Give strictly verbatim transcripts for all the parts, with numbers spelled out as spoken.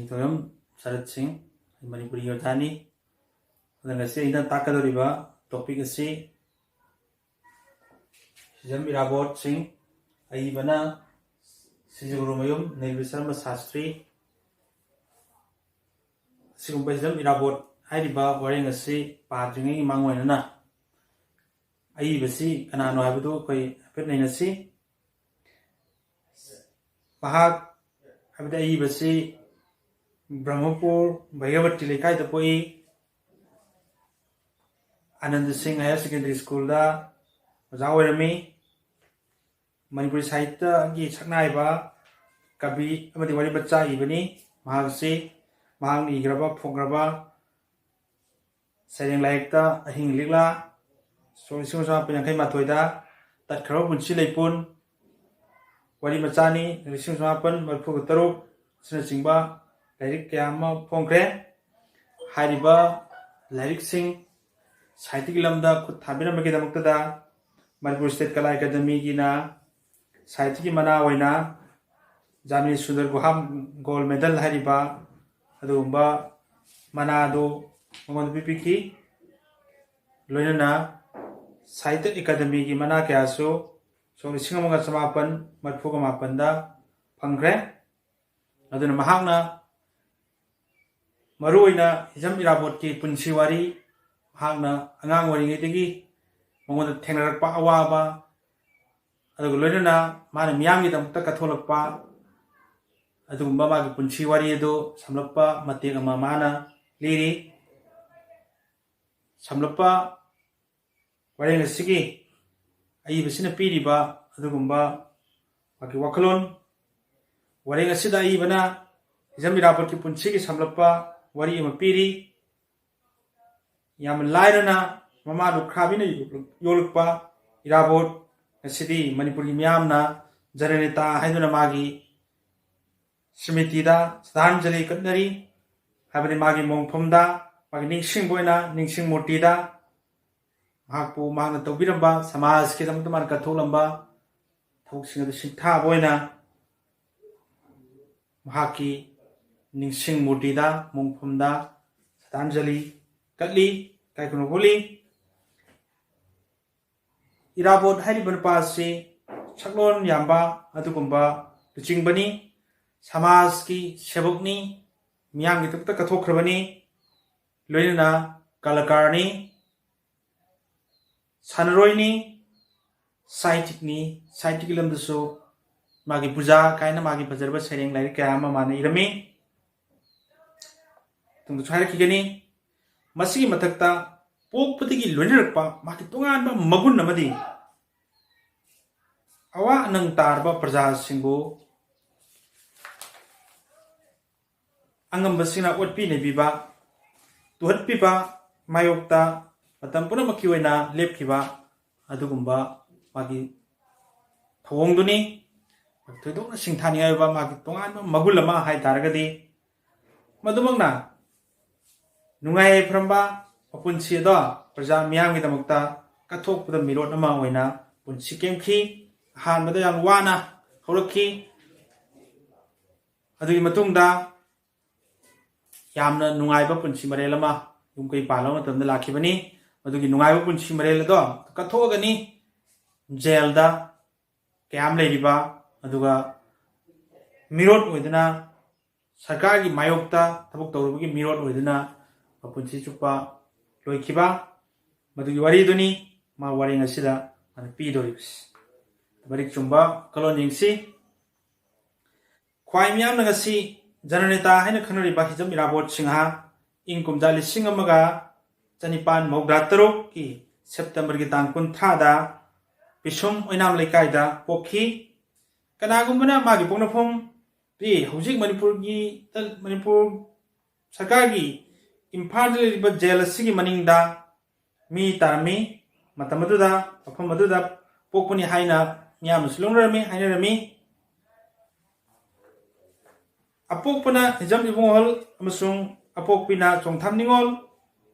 ꯊꯣꯏꯔꯝ ꯁꯔꯠ ꯁꯤꯡ, ꯑꯩ ꯃꯅꯤꯄꯨꯔꯤ ꯑꯣꯖꯥꯅꯤ꯫ ꯑꯗꯨꯅ ꯉꯁꯤ ꯑꯩꯅ ꯇꯥꯛꯀꯗꯧꯔꯤꯕ topic ꯑꯁꯤ ꯍꯤꯖꯝ ꯏꯔꯥꯕꯣꯠ ꯁꯤꯡ, ꯑꯏꯕꯅ ꯁꯤꯖꯒꯨꯔꯨꯃꯌꯨꯝ ꯅꯤꯜꯕꯤꯁꯔꯃ ꯁꯥꯁꯇ꯭ꯔꯤ꯫ ꯑꯁꯤꯒꯨꯝꯕ ꯍꯤꯖꯝ ꯏꯔꯥꯕꯣꯠ ꯍꯥꯏꯔꯤꯕ ꯋꯥꯔꯦꯡ ꯑꯁꯤ ꯄꯥꯗ꯭ꯔꯤꯉꯩꯒꯤ ꯃꯥꯡꯑꯣꯏꯅꯅ ꯑꯏꯕꯁꯤ ꯀꯅꯥꯅꯣ ꯍꯥꯏꯕꯗꯨ ꯑꯩꯈꯣꯏ ꯍꯥꯏꯐꯦꯠ ꯅꯩꯅꯁꯤ꯫ ꯃꯍꯥꯛ ꯍꯥꯏꯕꯗꯤ ꯑꯏꯕꯁꯤ ꯕ꯭ꯔꯍꯃꯄꯨꯔ ꯚꯩꯔꯕꯇꯤ ꯂꯩꯀꯥꯏꯗ ꯄꯣꯛꯏ꯫ ꯑꯅꯟꯗ ꯁꯤꯡ Higher Secondary Schoolꯗ ꯑꯣꯖꯥ ꯑꯣꯏꯔꯝꯃꯤ꯫ ꯃꯅꯤꯄꯨꯔꯤ ꯁꯥꯍꯤꯇ꯭ꯌꯒꯤ ꯁꯛꯅꯥꯏꯕ ꯀꯕꯤ ꯑꯃꯗꯤ ꯋꯥꯔꯤ ꯃꯆꯥ ꯏꯕꯅꯤ꯫ ꯃꯍꯥꯛꯁꯤ ꯃꯍꯥꯛꯅ ꯏꯈ꯭ꯔꯕ ꯐꯣꯡꯈ꯭ꯔꯕ ꯁꯩꯔꯦꯡ ꯂꯥꯏꯔꯤꯛꯇ ꯑꯍꯤꯡ ꯂꯤꯛꯂꯥ, ꯁꯣꯛ ꯂꯤꯁꯤꯡ ꯑꯃ ꯆꯃꯥꯄꯟ ꯌꯥꯡꯈꯩ ꯃꯥꯊꯣꯏꯗ, ꯇꯠꯈ꯭ꯔꯕ ꯄꯨꯟꯁꯤ ꯂꯩꯄꯨꯟ, ꯋꯥꯔꯤ ꯃꯆꯥꯅꯤ ꯂꯤꯁꯤꯡ ꯑꯃ ꯆꯃꯥꯄꯟ ꯃꯔꯤꯐꯨ ꯇꯔꯨꯛ ꯑꯁꯤꯅꯆꯤꯡꯕ ꯂꯥꯏꯔꯤꯛ ꯀꯌꯥ ꯑꯃ ꯐꯣꯡꯈ꯭ꯔꯦ꯫ ꯍꯥꯏꯔꯤꯕ ꯂꯥꯏꯔꯤꯛꯁꯤꯡ ꯁꯥꯍꯤꯇ꯭ꯌꯒꯤ ꯂꯝꯗ ꯈꯨꯠ ꯊꯥꯕꯤꯔꯝꯕꯒꯤꯗꯃꯛꯇꯗ ꯃꯅꯤꯄꯨꯔ State ꯀꯂꯥ ꯑꯦꯀꯥꯗꯃꯤꯒꯤꯅ ꯁꯥꯍꯤꯇ꯭ꯌꯒꯤ ꯃꯅꯥ ꯑꯣꯏꯅ ꯖꯥꯃꯤꯅꯤ ꯁꯨꯟꯗꯔ ꯒꯨꯍꯥ Gold Medal ꯍꯥꯏꯔꯤꯕ ꯑꯗꯨꯒꯨꯝꯕ ꯃꯅꯥ ꯑꯗꯨ ꯃꯉꯣꯟꯗ ꯄꯤꯕꯤꯈꯤ꯫ ꯂꯣꯏꯅꯅ ꯁꯥꯍꯤꯇ꯭ꯌ ꯑꯦꯀꯥꯗꯃꯤꯒꯤ ꯃꯅꯥ ꯀꯌꯥꯁꯨ ꯁꯣꯛ ꯂꯤꯁꯤꯡ ꯑꯃꯒ ꯆꯃꯥꯄꯟ ꯃꯔꯤꯐꯨꯒ ꯃꯥꯄꯟꯗ ꯐꯪꯈ꯭ꯔꯦ꯫ ꯑꯗꯨꯅ ꯃꯍꯥꯛꯅ ꯃꯔꯨꯑꯣꯏꯅ ꯍꯤꯖꯝ ꯏꯔꯥꯕꯣꯠꯀꯤ ꯄꯨꯟꯁꯤ ꯋꯥꯔꯤ, ꯃꯍꯥꯛꯅ ꯑꯉꯥꯡ ꯑꯣꯏꯔꯤꯉꯩꯗꯒꯤ ꯃꯉꯣꯟꯗ ꯊꯦꯡꯅꯔꯛꯄ ꯑꯋꯥꯕ, ꯑꯗꯨꯒ ꯂꯣꯏꯅꯅ ꯃꯥꯅ ꯃꯤꯌꯥꯝꯒꯤꯗꯃꯛꯇ ꯀꯠꯊꯣꯛꯂꯛꯄ ꯑꯗꯨꯒꯨꯝꯕ ꯃꯥꯒꯤ ꯄꯨꯟꯁꯤ ꯋꯥꯔꯤ ꯑꯗꯨ ꯁꯝꯂꯞꯄ ꯃꯇꯦꯛ ꯑꯃ ꯃꯥꯅ ꯂꯤꯔꯤ꯫ ꯁꯝꯂꯞꯄ ꯋꯥꯔꯦꯡ ꯑꯁꯤꯒꯤ ꯑꯏꯕꯁꯤꯅ ꯄꯤꯔꯤꯕ ꯑꯗꯨꯒꯨꯝꯕ ꯃꯥꯒꯤ ꯋꯥꯈꯜꯂꯣꯟ, ꯋꯥꯔꯦꯡ ꯑꯁꯤꯗ ꯑꯏꯕꯅ ꯍꯤꯖꯝ ꯏꯔꯥꯕꯣꯠꯀꯤ ꯄꯨꯟꯁꯤꯒꯤ ꯁꯝꯂꯞꯄ ꯋꯥꯔꯤ ꯑꯃ ꯄꯤꯔꯤ꯫ ꯌꯥꯝꯅ ꯂꯥꯏꯔꯅ ꯃꯃꯥ ꯂꯨꯈ꯭ꯔꯥꯕꯤꯅ ꯌꯣꯛꯂꯛꯄ ꯏꯔꯥꯕꯣꯠ ꯑꯁꯤꯗꯤ ꯃꯅꯤꯄꯨꯔꯒꯤ ꯃꯤꯌꯥꯝꯅ ꯖꯅꯅꯦꯇꯥ ꯍꯥꯏꯗꯨꯅ ꯃꯥꯒꯤ ꯁ꯭ꯃꯤꯇꯤꯗ ꯁ꯭ꯔꯗꯥꯟꯖꯂꯤ ꯀꯠꯅꯔꯤ꯫ ꯍꯥꯏꯕꯗꯤ ꯃꯥꯒꯤ ꯃꯣꯡꯐꯝꯗ, ꯃꯥꯒꯤ ꯅꯤꯡꯁꯤꯡꯕ ꯑꯣꯏꯅ ꯅꯤꯡꯁꯤꯡ ꯃꯨꯔꯇꯤꯗ ꯃꯍꯥꯛꯄꯨ, ꯃꯍꯥꯛꯅ ꯇꯧꯕꯤꯔꯝꯕ, ꯁꯃꯥꯖꯀꯤꯗꯃꯛꯇ ꯃꯥꯅ ꯀꯠꯊꯣꯛꯂꯝꯕ ꯊꯕꯛꯁꯤꯡ ꯑꯗꯨ ꯁꯤꯡꯊꯥꯕ ꯑꯣꯏꯅ ꯃꯍꯥꯛꯀꯤ ꯅꯤꯡꯁꯤꯡ ꯃꯨꯔꯇꯤꯗ, ꯃꯣꯡꯐꯝꯗ ꯁ꯭ꯔꯗꯥꯟꯖꯂꯤ ꯀꯠꯂꯤ, ꯏꯀꯥꯏ ꯈꯨꯝꯅꯕ ꯎꯠꯂꯤ꯫ ꯏꯔꯥꯕꯣꯠ ꯍꯥꯏꯔꯤꯕ ꯅꯨꯄꯥ ꯑꯁꯤ ꯁꯛꯂꯣꯟ ꯌꯥꯝꯕ ꯑꯗꯨꯒꯨꯝꯕ ꯂꯨꯆꯤꯡꯕꯅꯤ, ꯁꯃꯥꯖꯀꯤ ꯁꯦꯕꯣꯛꯅꯤ, ꯃꯤꯌꯥꯝꯒꯤꯗꯃꯛꯇ ꯀꯠꯊꯣꯛꯈ꯭ꯔꯕꯅꯤ, ꯂꯣꯏꯅꯅ ꯀꯂꯥꯀꯥꯔꯅꯤ, ꯁꯥꯟꯅꯔꯣꯏꯅꯤ, ꯁꯥꯍꯤꯇꯤꯛꯅꯤ꯫ ꯁꯥꯍꯤꯇꯤꯛꯀꯤ ꯂꯝꯗꯁꯨ ꯃꯥꯒꯤ ꯄꯨꯖꯥ ꯀꯥꯏꯅ ꯃꯥꯒꯤ ꯐꯖꯔꯕ ꯁꯩꯔꯦꯡ ꯂꯥꯏꯔꯤꯛ ꯀꯌꯥ ꯑꯃ ꯃꯥꯅ ꯏꯔꯝꯃꯤ꯫ ꯃꯇꯨꯡꯗꯁꯨ ꯍꯥꯏꯔꯛꯈꯤꯒꯅꯤ꯫ ꯃꯁꯤꯒꯤ ꯃꯊꯛꯇ ꯄꯣꯛꯄꯗꯒꯤ ꯂꯣꯏꯅꯔꯛꯄ ꯃꯥꯒꯤ ꯇꯣꯉꯥꯟꯕ ꯃꯒꯨꯟ ꯑꯃꯗꯤ ꯑꯋꯥ ꯑꯅꯪ ꯇꯥꯔꯕ ꯄ꯭ꯔꯖꯥꯁꯤꯡꯕꯨ ꯑꯉꯝꯕꯁꯤꯡꯅ ꯑꯣꯠꯄꯤ ꯅꯩꯕꯤꯕ, ꯇꯨꯍꯠꯄꯤꯕ, ꯃꯥꯌꯣꯛꯇ ꯃꯇꯝ ꯄꯨꯝꯅꯃꯛꯀꯤ ꯑꯣꯏꯅ ꯂꯦꯞꯈꯤꯕ ꯑꯗꯨꯒꯨꯝꯕ ꯃꯥꯒꯤ ꯊꯧꯑꯣꯡꯗꯨꯅꯤ꯫ ꯊꯣꯏꯗꯣꯛꯅ ꯁꯤꯡꯊꯥꯅꯤꯡꯉꯥꯏ ꯑꯣꯏꯕ ꯃꯥꯒꯤ ꯇꯣꯉꯥꯟꯕ ꯃꯒꯨꯟ ꯑꯃ ꯍꯥꯏ ꯇꯥꯔꯒꯗꯤ, ꯃꯗꯨꯃꯛꯅ ꯅꯨꯡꯉꯥꯏ ꯌꯥꯏꯐꯔꯝꯕ ꯃꯄꯨꯟꯁꯤ ꯑꯗꯣ ꯄ꯭ꯔꯖꯥ ꯃꯤꯌꯥꯝꯒꯤꯗꯃꯛꯇ ꯀꯠꯊꯣꯛꯄꯗ ꯃꯤꯔꯣꯠ ꯑꯃ ꯑꯣꯏꯅ ꯄꯨꯟꯁꯤ ꯀꯦꯝꯈꯤ꯫ ꯑꯍꯥꯟꯕꯗ ꯌꯥꯝ ꯋꯥꯅ ꯍꯧꯔꯛꯈꯤ꯫ ꯑꯗꯨꯒꯤ ꯃꯇꯨꯡꯗ ꯌꯥꯝꯅ ꯅꯨꯡꯉꯥꯏꯕ ꯄꯨꯟꯁꯤ ꯃꯔꯦꯜ ꯑꯃ ꯌꯨꯝ ꯀꯩ ꯄꯥꯜꯂꯕ ꯃꯇꯝꯗ ꯂꯥꯛꯈꯤꯕꯅꯤ꯫ ꯃꯗꯨꯒꯤ ꯅꯨꯡꯉꯥꯏꯕ ꯄꯨꯟꯁꯤ ꯃꯔꯦꯜ ꯑꯗꯣ ꯀꯠꯊꯣꯛꯑꯒꯅꯤ ꯖꯦꯜꯗ ꯀꯌꯥꯝ ꯂꯩꯔꯤꯕ, ꯑꯗꯨꯒ ꯃꯤꯔꯣꯠ ꯑꯣꯏꯗꯨꯅ, ꯁꯔꯀꯥꯔꯒꯤ ꯃꯥꯌꯣꯛꯇ ꯊꯕꯛ ꯇꯧꯔꯨꯕꯒꯤ ꯃꯤꯔꯣꯠ ꯑꯣꯏꯗꯨꯅ ꯃꯄꯨꯟꯁꯤ ꯆꯨꯞꯄ ꯂꯣꯏꯈꯤꯕ, ꯃꯗꯨꯒꯤ ꯋꯥꯔꯤꯗꯨꯅꯤ ꯃꯥ ꯋꯥꯔꯦꯡ ꯑꯁꯤꯗ ꯃꯥꯅ ꯄꯤꯗꯧꯔꯤꯕꯁꯤ꯫ ꯃꯔꯤꯛ ꯆꯨꯝꯕ ꯋꯥꯈꯜꯂꯣꯟ ꯌꯦꯡꯁꯤ꯫ ꯈ꯭ꯋꯥꯏ ꯃꯤꯌꯥꯝꯅ ꯉꯁꯤ ꯖꯅꯅꯦꯇꯥ ꯍꯥꯏꯅ ꯈꯪꯅꯔꯤꯕ ꯍꯤꯖꯝ ꯏꯔꯥꯕꯣꯠ ꯁꯤꯡꯍ ꯏꯪ ꯀꯨꯝꯖꯥ ꯂꯤꯁꯤꯡ ꯑꯃꯒ ꯆꯅꯤꯄꯥꯟ ꯃꯧꯗ꯭ꯔꯥ ꯇꯔꯨꯛꯀꯤ ꯁꯦꯞꯇꯦꯝꯕꯔꯒꯤ ꯇꯥꯡ ꯀꯨꯟꯊ꯭ꯔꯥꯗ ꯄꯤꯁꯨꯝ ꯑꯣꯏꯅꯥꯝ ꯂꯩꯀꯥꯏꯗ ꯄꯣꯛꯈꯤ꯫ ꯀꯅꯥꯒꯨꯝꯕꯅ ꯃꯥꯒꯤ ꯄꯣꯛꯅꯐꯝ ꯄꯤ ꯍꯧꯖꯤꯛ ꯃꯅꯤꯄꯨꯔꯒꯤ, ꯃꯅꯤꯄꯨꯔ ꯁꯔꯀꯥꯔꯒꯤ ꯏꯝꯐꯥꯜꯗ ꯂꯩꯔꯤꯕ ꯖꯦꯜ ꯑꯁꯤꯒꯤ ꯃꯅꯤꯡꯗ ꯃꯤ ꯇꯥꯔꯝꯃꯤ꯫ ꯃꯇꯝ ꯑꯗꯨꯗ ꯃꯐꯝ ꯑꯗꯨꯗ ꯄꯣꯛꯄꯅꯤ ꯍꯥꯏꯅ ꯃꯤꯌꯥꯝꯅꯁꯨ ꯂꯧꯅꯔꯝꯃꯤ, ꯍꯥꯏꯅꯔꯝꯃꯤ꯫ ꯑꯄꯣꯛꯄꯅ ꯍꯤꯖꯝ ꯏꯕꯨꯡꯉꯣꯍꯜ ꯑꯃꯁꯨꯡ ꯑꯄꯣꯛꯄꯤꯅ ꯆꯣꯡꯊꯥꯝ ꯅꯤꯉꯣꯜ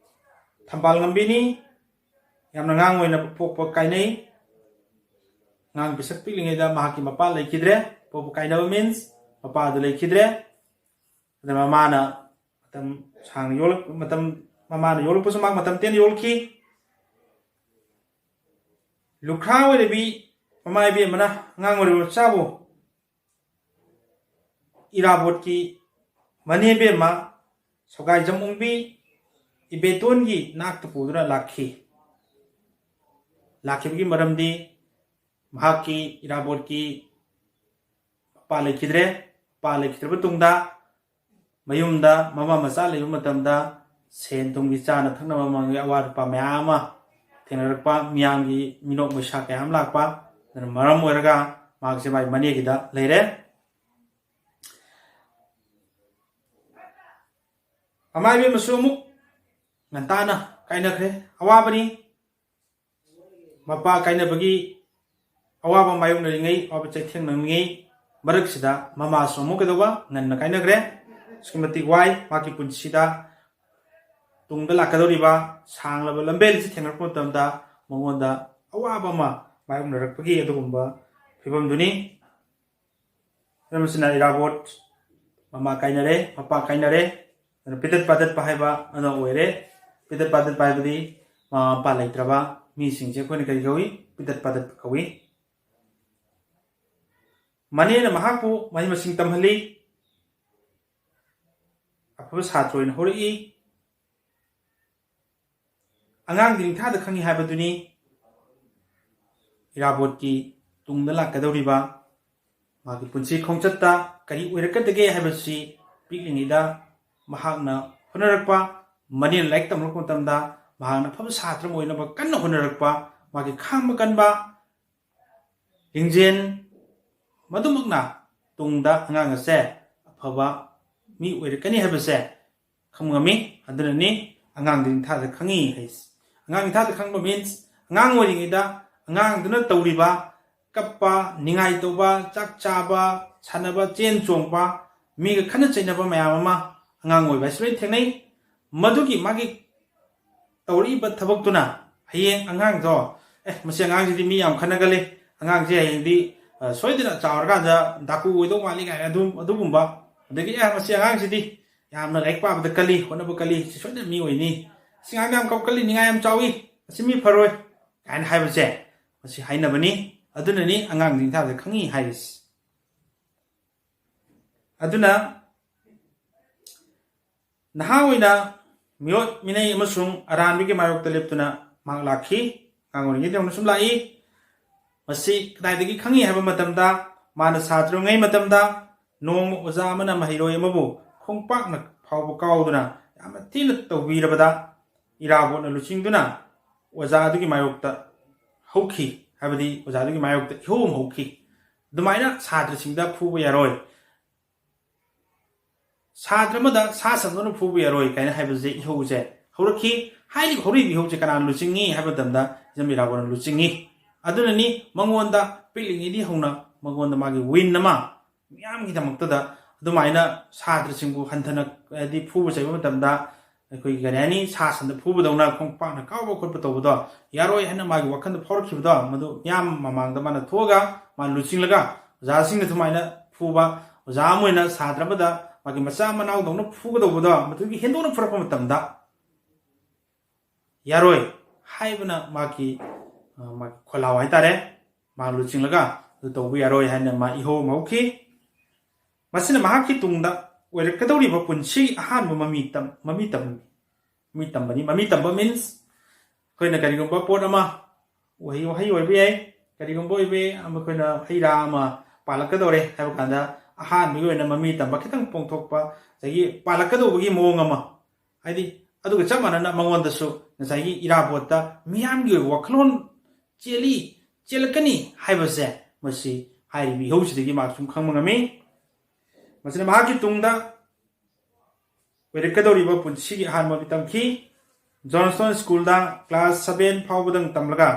ꯊꯝꯕꯥꯜ ꯉꯝꯕꯤꯅꯤ꯫ ꯌꯥꯝꯅ ꯑꯉꯥꯡ ꯑꯣꯏꯅ ꯄꯣꯛꯄ ꯀꯥꯏꯅꯩ꯫ ꯑꯉꯥꯡ ꯄꯤꯁꯛ ꯄꯤꯛꯂꯤꯉꯩꯗ ꯃꯍꯥꯛꯀꯤ ꯃꯄꯥ ꯂꯩꯈꯤꯗ꯭ꯔꯦ꯫ ꯄꯣꯛꯄ ꯀꯥꯏꯅꯕ means ꯃꯄꯥ ꯑꯗꯨ ꯂꯩꯈꯤꯗ꯭ꯔꯦ꯫ ꯑꯗ ꯃꯃꯥꯅ ꯃꯇꯝ ꯁꯥꯡꯅ ꯌꯣꯛꯂꯛ-, ꯃꯇꯝ, ꯃꯃꯥꯅ ꯌꯣꯛꯂꯛꯄꯁꯨ ꯃꯍꯥꯛ ꯃꯇꯝ ꯇꯦꯟꯅ ꯌꯣꯛꯈꯤ꯫ ꯂꯨꯈ꯭ꯔꯥ ꯑꯣꯏꯔꯕꯤ ꯃꯃꯥ ꯏꯕꯦꯝꯃꯅ ꯑꯉꯥꯡ ꯑꯣꯏꯔꯤꯕ ꯃꯆꯥꯕꯨ ꯏꯔꯥꯕꯣꯠꯀꯤ ꯃꯅꯦ ꯏꯕꯦꯝꯃ ꯁꯒꯥꯏꯖꯝ ꯑꯣꯡꯕꯤ ꯏꯕꯦꯇꯣꯟꯒꯤ ꯅꯥꯛꯇ ꯄꯨꯗꯨꯅ ꯂꯥꯛꯈꯤ꯫ ꯂꯥꯛꯈꯤꯕꯒꯤ ꯃꯔꯝꯗꯤ ꯃꯍꯥꯛꯀꯤ ꯏꯔꯥꯕꯣꯠꯀꯤ ꯃꯄꯥ ꯂꯩꯈꯤꯗ꯭ꯔꯦ꯫ ꯃꯄꯥ ꯂꯩꯈꯤꯗ꯭ꯔꯕ ꯇꯨꯡꯗ ꯃꯌꯨꯝꯗ ꯃꯃꯥ ꯃꯆꯥ ꯂꯩꯕ ꯃꯇꯝꯗ ꯁꯦꯟ ꯊꯨꯝꯒꯤ ꯆꯥꯅ ꯊꯛꯅꯕ ꯃꯃꯜꯒꯤ ꯑꯋꯥꯠ ꯑꯄꯥ ꯃꯌꯥꯝ ꯑꯃ ꯊꯦꯡꯅꯔꯛꯄ, ꯃꯤꯌꯥꯝꯒꯤ ꯃꯤꯅꯣꯛ ꯃꯩꯁꯥ ꯀꯌꯥ ꯑꯃ ꯂꯥꯛꯄ, ꯑꯗꯨꯅ ꯃꯔꯝ ꯑꯣꯏꯔꯒ ꯃꯍꯥꯛꯁꯦ ꯃꯥꯒꯤ ꯃꯅꯦꯒꯤꯗ ꯂꯩꯔꯦ꯫ ꯃꯃꯥ ꯏꯕꯦꯝꯃꯁꯨ ꯑꯃꯨꯛ ꯉꯟꯇꯥꯅ ꯀꯥꯏꯅꯈ꯭ꯔꯦ꯫ ꯑꯋꯥꯕꯅꯤ꯫ ꯃꯄꯥ ꯀꯥꯏꯅꯕꯒꯤ ꯑꯋꯥꯕ ꯃꯥꯌꯣꯛꯅꯔꯤꯉꯩ, ꯑꯋꯥꯕ ꯆꯩꯊꯦꯡꯅꯔꯤꯉꯩ ꯃꯔꯛꯁꯤꯗ ꯃꯃꯥꯁꯨ ꯑꯃꯨꯛ ꯀꯩꯗꯧꯕ? ꯉꯟꯅ ꯀꯥꯏꯅꯈ꯭ꯔꯦ꯫ ꯑꯁꯨꯛꯀꯤ ꯃꯇꯤꯛ ꯋꯥꯏ꯫ ꯃꯍꯥꯛꯀꯤ ꯄꯨꯟꯁꯤꯗ ꯇꯨꯡꯗ ꯂꯥꯛꯀꯗꯧꯔꯤꯕ ꯁꯥꯡꯂꯕ ꯂꯝꯕꯦꯜꯁꯤ ꯊꯦꯡꯅꯔꯛꯄ ꯃꯇꯝꯗ ꯃꯉꯣꯟꯗ ꯑꯋꯥꯕ ꯑꯃ ꯃꯥꯌꯣꯛꯅꯔꯛꯄꯒꯤ ꯑꯗꯨꯒꯨꯝꯕ ꯐꯤꯕꯝꯗꯨꯅꯤ꯫ ꯃꯔꯝ ꯑꯁꯤꯅ ꯏꯔꯥꯕꯣꯠ ꯃꯃꯥ ꯀꯥꯏꯅꯔꯦ, ꯃꯄꯥ ꯀꯥꯏꯅꯔꯦ, ꯑꯗꯨꯅ ꯄꯤꯇꯠ ꯄꯥꯇꯠꯄ ꯍꯥꯏꯕ ꯑꯗꯨ ꯑꯣꯏꯔꯦ꯫ ꯄꯤꯇꯠ ꯄꯥꯇꯠꯄ ꯍꯥꯏꯕꯗꯤ ꯃꯃꯥ ꯃꯄꯥ ꯂꯩꯇ꯭ꯔꯕ ꯃꯤꯁꯤꯡꯁꯦ ꯑꯩꯈꯣꯏꯅ ꯀꯔꯤ ꯀꯧꯏ? ꯄꯤꯇꯠ ꯄꯥꯇꯠꯄ ꯀꯧꯏ꯫ ꯃꯅꯦꯅ ꯃꯍꯥꯛꯄꯨ ꯃꯍꯩ ꯃꯁꯤꯡ ꯇꯝꯍꯜꯂꯤ, ꯑꯐꯕ ꯁꯥꯇ꯭ꯔ ꯑꯣꯏꯅ ꯍꯧꯔꯛꯏ꯫ ꯑꯉꯥꯡꯗꯤ ꯅꯤꯡꯊꯥꯗ ꯈꯪꯉꯤ ꯍꯥꯏꯕꯗꯨꯅꯤ꯫ ꯏꯔꯥꯕꯣꯠꯀꯤ ꯇꯨꯡꯗ ꯂꯥꯛꯀꯗꯧꯔꯤꯕ ꯃꯥꯒꯤ ꯄꯨꯟꯁꯤ ꯈꯣꯡꯆꯠꯇ ꯀꯔꯤ ꯑꯣꯏꯔꯛꯀꯗꯒꯦ ꯍꯥꯏꯕꯁꯤ ꯄꯤꯛꯂꯤꯉꯩꯗ ꯃꯍꯥꯛꯅ ꯍꯣꯠꯅꯔꯛꯄ, ꯃꯅꯦꯅ ꯂꯥꯏꯔꯤꯛ ꯇꯝꯂꯛꯄ ꯃꯇꯝꯗ ꯃꯍꯥꯛꯅ ꯑꯐꯕ ꯁꯥꯇ꯭ꯔ ꯑꯃ ꯑꯣꯏꯅꯕ ꯀꯟꯅ ꯍꯣꯠꯅꯔꯛꯄ, ꯃꯥꯒꯤ ꯈꯥꯡꯕ ꯀꯟꯕ, ꯂꯤꯡꯖꯦꯜ, ꯃꯗꯨꯃꯛꯅ ꯇꯨꯡꯗ ꯑꯉꯥꯡ ꯑꯁꯦ ꯑꯐꯕ ꯃꯤ ꯑꯣꯏꯔꯛꯀꯅꯤ ꯍꯥꯏꯕꯁꯦ ꯈꯪꯕ ꯉꯝꯃꯤ꯫ ꯑꯗꯨꯅꯅꯤ ꯑꯉꯥꯡꯗꯤ ꯅꯤꯡꯊꯥꯗ ꯈꯪꯉꯤ ꯍꯥꯏꯁꯦ꯫ ꯑꯉꯥꯡ ꯅꯤꯡꯊꯥꯗ ꯈꯪꯕ means ꯑꯉꯥꯡ ꯑꯣꯏꯔꯤꯉꯩꯗ ꯑꯉꯥꯡꯗꯨꯅ ꯇꯧꯔꯤꯕ ꯀꯞꯄ, ꯅꯤꯡꯉꯥꯏ ꯇꯧꯕ, ꯆꯥꯛ ꯆꯥꯕ, ꯁꯥꯟꯅꯕ, ꯆꯦꯟ ꯆꯣꯡꯕ, ꯃꯤꯒ ꯈꯠꯅ ꯆꯩꯅꯕ ꯃꯌꯥꯝ ꯑꯃ ꯑꯉꯥꯡ ꯑꯣꯏꯕ ꯍꯥꯏꯁꯤ ꯂꯣꯏ ꯊꯦꯡꯅꯩ꯫ ꯃꯗꯨꯒꯤ ꯃꯥꯒꯤ ꯇꯧꯔꯛꯏꯕ ꯊꯕꯛꯇꯨꯅ ꯍꯌꯦꯡ ꯑꯉꯥꯡꯗꯣ, "ꯑꯦ, ꯃꯁꯤ ꯑꯉꯥꯡꯁꯤꯗꯤ ꯃꯤ ꯌꯥꯝ ꯈꯠꯅꯒꯜꯂꯤ, ꯑꯉꯥꯡꯁꯦ ꯍꯌꯦꯡꯗꯤ, ꯑ, ꯁꯣꯏꯗꯅ ꯆꯥꯎꯔꯀꯥꯟꯗ ꯗꯥꯀꯨ ꯑꯣꯏꯗꯧ ꯃꯥꯜꯂꯤ" ꯀꯥꯏꯅ ꯑꯗꯨꯝ, ꯑꯗꯨꯒꯨꯝꯕ ꯑꯗꯒꯤ ꯑꯦ ꯃꯁꯤ ꯑꯉꯥꯡꯁꯤꯗꯤ ꯌꯥꯝꯅ ꯂꯥꯏꯔꯤꯛ ꯄꯥꯕꯗ ꯀꯜꯂꯤ, ꯍꯣꯠꯅꯕ ꯀꯜꯂꯤ, ꯁꯤ ꯁꯣꯏꯗꯅ ꯃꯤ ꯑꯣꯏꯅꯤ, ꯁꯤ ꯑꯉꯥꯡ ꯌꯥꯝ ꯀꯜꯂꯤ, ꯅꯤꯡꯉꯥꯏ ꯌꯥꯝ ꯆꯥꯎꯏ, ꯑꯁꯤ ꯃꯤ ꯐꯔꯣꯏ ꯀꯥꯏꯅ ꯍꯥꯏꯕꯁꯦ ꯃꯁꯤ ꯍꯥꯏꯅꯕꯅꯤ꯫ ꯑꯗꯨꯅꯅꯤ ꯑꯉꯥꯡꯁꯤꯡ ꯊꯥꯕꯗ ꯈꯪꯉꯤ ꯍꯥꯏꯔꯤꯁꯤ꯫ ꯑꯗꯨꯅ ꯅꯍꯥ ꯑꯣꯏꯅ ꯃꯤꯑꯣꯠ ꯃꯤꯅꯩ ꯑꯃꯁꯨꯡ ꯑꯔꯥꯟꯕꯒꯤ ꯃꯥꯌꯣꯛꯇ ꯂꯦꯞꯇꯨꯅ ꯃꯍꯥꯛ ꯂꯥꯛꯈꯤ꯫ ꯑꯉꯥꯡ ꯑꯣꯏꯔꯤꯉꯩꯗꯒꯤ ꯍꯧꯅ ꯁꯨꯝ ꯂꯥꯛꯏ꯫ ꯃꯁꯤ ꯀꯗꯥꯏꯗꯒꯤ ꯈꯪꯉꯤ ꯍꯥꯏꯕ ꯃꯇꯝꯗ, ꯃꯥꯅ ꯁꯥꯇ꯭ꯔ ꯑꯣꯏꯔꯤꯉꯩ ꯃꯇꯝꯗ ꯅꯣꯡꯃ ꯑꯣꯖꯥ ꯑꯃꯅ ꯃꯍꯩꯔꯣꯏ ꯑꯃꯕꯨ ꯈꯣꯡꯄꯥꯛꯅ ꯐꯥꯎꯕ ꯀꯥꯎꯗꯨꯅ ꯌꯥꯝꯅ ꯊꯤꯅ ꯇꯧꯕꯤꯔꯕꯗ, ꯏꯔꯥꯕꯣꯠꯅ ꯂꯨꯆꯤꯡꯗꯨꯅ ꯑꯣꯖꯥ ꯑꯗꯨꯒꯤ ꯃꯥꯌꯣꯛꯇ ꯍꯧꯈꯤ꯫ ꯍꯥꯏꯕꯗꯤ ꯑꯣꯖꯥ ꯑꯗꯨꯒꯤ ꯃꯥꯌꯣꯛꯇ ꯏꯍꯧ ꯑꯃ ꯍꯧꯈꯤ꯫ ꯑꯗꯨꯃꯥꯏꯅ ꯁꯥꯇ꯭ꯔꯁꯤꯡꯗ ꯐꯨꯕ ꯌꯥꯔꯣꯏ, ꯁꯥꯇ꯭ꯔ ꯑꯃꯗ ꯁꯥ ꯁꯟꯗꯧꯅ ꯐꯨꯕ ꯌꯥꯔꯣꯏ ꯀꯥꯏꯅ ꯍꯥꯏꯕꯁꯦ ꯏꯍꯧꯁꯦ ꯍꯧꯔꯛꯈꯤ꯫ ꯍꯥꯏꯔꯤꯕ ꯍꯧꯔꯛꯏꯕ ꯏꯍꯧꯁꯦ ꯀꯅꯥꯅ ꯂꯨꯆꯤꯡꯉꯤ ꯍꯥꯏꯕ ꯃꯇꯝꯗ ꯏꯖꯝ ꯏꯔꯥꯕꯣꯠꯅ ꯂꯨꯆꯤꯡꯉꯤ꯫ ꯑꯗꯨꯅꯅꯤ ꯃꯉꯣꯟꯗ ꯄꯤꯛꯂꯤꯉꯩꯗꯒꯤ ꯍꯧꯅ ꯃꯉꯣꯟꯗ ꯃꯥꯒꯤ win ꯑꯃ, ꯃꯤꯌꯥꯝꯒꯤꯗꯃꯛꯇꯗ ꯑꯗꯨꯃꯥꯏꯅ ꯁꯥꯇ꯭ꯔꯁꯤꯡꯕꯨ ꯍꯟꯊꯅ, ꯍꯥꯏꯗꯤ ꯐꯨꯕ ꯆꯩꯕ ꯃꯇꯝꯗ ꯑꯩꯈꯣꯏꯒꯤ ꯀꯔꯤ ꯍꯥꯏꯅꯤ, ꯁꯥ ꯁꯟꯗ ꯐꯨꯕꯗꯧꯅ ꯈꯣꯡꯄꯥꯛꯅ ꯀꯥꯎꯕ ꯈꯣꯠꯄ ꯇꯧꯕꯗꯣ ꯌꯥꯔꯣꯏ ꯍꯥꯏꯅ ꯃꯥꯒꯤ ꯋꯥꯈꯜꯗ ꯐꯥꯎꯔꯛꯈꯤꯕꯗꯣ, ꯃꯗꯨ ꯃꯤꯌꯥꯝ ꯃꯃꯥꯡꯗ ꯃꯥꯅ ꯊꯣꯛꯑꯒ ꯃꯥꯅ ꯂꯨꯆꯤꯡꯂꯒ ꯑꯣꯖꯥꯁꯤꯡꯅ ꯁꯨꯃꯥꯏꯅ ꯐꯨꯕ, ꯑꯣꯖꯥ ꯑꯃ ꯑꯣꯏꯅ ꯁꯥꯇ꯭ꯔ ꯑꯃꯗ ꯃꯥꯒꯤ ꯃꯆꯥ ꯃꯅꯥꯎꯗꯧꯅ ꯐꯨꯒꯗꯧꯕꯗꯣ ꯃꯗꯨꯒꯤ ꯍꯦꯟꯗꯣꯛꯅ ꯐꯨꯔꯛꯄ ꯃꯇꯝꯗ ꯌꯥꯔꯣꯏ ꯍꯥꯏꯕꯅ ꯃꯥꯒꯤ, ꯑ, ꯃꯥꯒꯤ ꯈꯣꯜꯂꯥꯎ ꯍꯥꯏꯇꯥꯔꯦ, ꯃꯥ ꯂꯨꯆꯤꯡꯂꯒ ꯑꯗꯨ ꯇꯧꯕ ꯌꯥꯔꯣꯏ ꯍꯥꯏꯅ ꯃꯥ ꯏꯍꯧ ꯑꯃ ꯍꯧꯈꯤ꯫ ꯃꯁꯤꯅ ꯃꯍꯥꯛꯀꯤ ꯇꯨꯡꯗ ꯑꯣꯏꯔꯛꯀꯗꯧꯔꯤꯕ ꯄꯨꯟꯁꯤꯒꯤ ꯑꯍꯥꯟꯕ ꯃꯃꯤ ꯇꯝ-, ꯃꯃꯤ ꯇꯝ-, ꯃꯃꯤ ꯇꯝꯕꯅꯤ꯫ ꯃꯃꯤ ꯇꯝꯕ means ꯑꯩꯈꯣꯏꯅ ꯀꯔꯤꯒꯨꯝꯕ ꯄꯣꯠ ꯑꯃ, ꯎꯍꯩ ꯋꯥꯍꯩ ꯑꯣꯏꯕ ꯌꯥꯏ, ꯀꯔꯤꯒꯨꯝꯕ ꯑꯣꯏꯕ ꯌꯥꯏ, ꯑꯃ ꯑꯩꯈꯣꯏꯅ ꯍꯩ ꯔꯥ ꯑꯃ ꯄꯥꯜꯂꯛꯀꯗꯧꯔꯦ ꯍꯥꯏꯕ ꯀꯥꯟꯗ ꯑꯍꯥꯟꯕꯒꯤ ꯑꯣꯏꯅ ꯃꯃꯤ ꯇꯝꯕ ꯈꯤꯇꯪ ꯄꯣꯡꯊꯣꯛꯄ, ꯑꯗꯒꯤ ꯄꯥꯜꯂꯛꯀꯗꯧꯕꯒꯤ ꯃꯑꯣꯡ ꯑꯃ, ꯍꯥꯏꯗꯤ ꯑꯗꯨꯒ ꯆꯞ ꯃꯥꯟꯅꯅ ꯃꯉꯣꯟꯗꯁꯨ ꯉꯁꯥꯏꯒꯤ ꯏꯔꯥꯕꯣꯠꯇ ꯃꯤꯌꯥꯝꯒꯤ ꯑꯣꯏꯕ ꯋꯥꯈꯜꯂꯣꯟ ꯆꯦꯜꯂꯤ, ꯆꯦꯜꯂꯛꯀꯅꯤ ꯍꯥꯏꯕꯁꯦ ꯃꯁꯤ ꯍꯥꯏꯔꯤꯕ ꯏꯍꯧꯁꯤꯗꯒꯤ ꯃꯍꯥꯛ ꯁꯨꯝ ꯈꯪꯕ ꯉꯝꯃꯤ꯫ ꯃꯁꯤꯅ ꯃꯍꯥꯛꯀꯤ ꯇꯨꯡꯗ ꯑꯣꯏꯔꯛꯀꯗꯧꯔꯤꯕ ꯄꯨꯟꯁꯤꯒꯤ ꯑꯍꯥꯟꯕ ꯃꯃꯤ ꯇꯝꯈꯤ꯫ ꯖꯣꯟꯁꯇꯣꯟ ꯁ꯭ꯀꯨꯜꯗ ꯀ꯭ꯂꯥꯁ ꯁꯚꯦꯟ ꯐꯥꯎꯕꯗꯪ ꯇꯝꯂꯒ